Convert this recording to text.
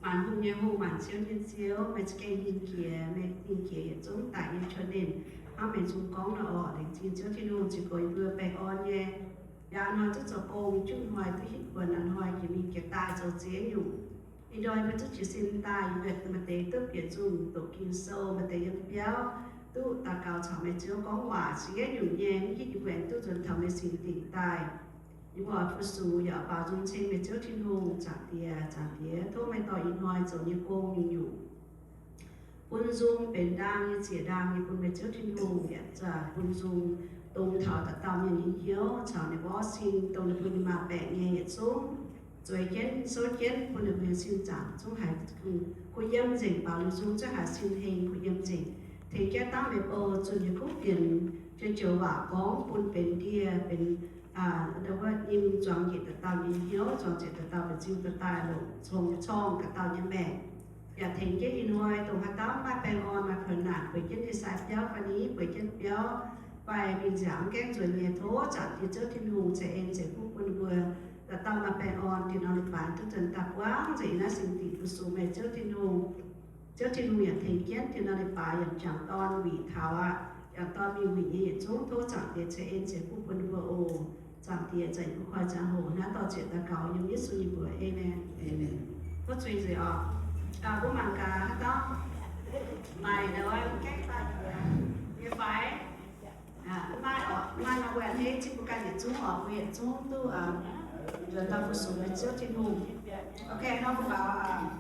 Maanc hungh nyei Hungh, maanc ziouv nyei Ziouv, meih za'gengh hingh jiex, meih hingh jiex yietc zungv daic nyei qiemx ninh. Hnangv meih zunh gorngv nor oc, laengz zingh Ziouv Tin-Hungh, ziux goux yie mbuo baengh orn nyei. Yaac hnoi duqv zoux gong, juqv hnoi duqv hitv buonc, hnoi jiex mingh jiex daaih zoux ziex nyungc. Ih hnoi mbuo duqv jiez sin daaih, yie mbuo maaih deix duqv bieqc nzungh doqc Ging-Sou, maaih deix yiem biauv duqv daux gaux caux meih Ziouv gorngv waac, ziex nyungc nyei, mv hitv yie mbuo aengx duqv nzuonx taux meih singx dingc daaih. Yie mbuo oix fu-sux yaac baaux nzung ceng meih Ziouv Tin-Hungh. Zaangc Diex, Zaangc Diex, tov meih dorh ih hnoi zoux nyei gong nyungc-nyungc bun nzung benx ndaang nyei ziec ndaang nyei bun meih Ziouv Tin-Hungh, yaac bun nzung dongz taux dauh dauh mienh nyei hnyouv caux ninh mbuo sin, dongh ninh mbuo maaih baengc nyei yietc zungv, zueiz jienv souv jienv bun ninh mbuo nyei sin zaangc zungv haiz kuh yiem nzengc, baaux liuz nzung zungv haiz sin heng kuh yiem nzengc. Tengx jienv dangv meih bou zunh nyei kuv fienx, joux waac gorngv bun benx ndie benx, wuov, nyim zuangx njiec dauh dauh nyei hnyouv, zuangx njiec dauh dauh mbu'nziu, dauh dauh longc cong-corngh dauh dauh nyei maengc. Yaac tengx jienv ih hnoi dongh haaix dauh maiv baengh orn, maaih kuonx naanc, bueix jienv ndie-sai biauv fai ni, bueix jienv biauv fai mingh nziaauc mv gaengh nzuonx nyei, tov Zaangc Diex Ziouv Tin-Hungh ceix en ceix fuqv bun ninh mbuo, dauh dauh maaih baengh orn, dienh nor leiz-baaix duqv nzuonx daaih buangv nzengc yiem naaiv singx dingc fu-sux meih Ziouv Tin-Hungh. Ziouv Tin-Hungh yaac tengx jienv dienh nor leiz-baaix yaac jangc dorn wuic taux aqv. Jangc dorn mingh wuic nyei yietc zungv tov Zaangc Diex ceix en ceix fuqv bun ninh mbuo oc. Zaangc Diex, zanc yie mbuo koi ziangh hoc naaiv dor-ziec daux gaux yiem Yesu nyei mbuox. Aamen. Aamen. Tov zuiz nzengc oc. Mbuo mangc gaax haaix dauh maaih ndau wuov gaengh daaih nyei fai? Maaih oc. Maaih nor mbuo a'hneiv zipv mbuo ganh yietc zungv oc. Mbuo yietc zungv duqv nzuonx daaih fu-sux meih Ziouv Tin-Hungh. Ok, nor mbuo baaux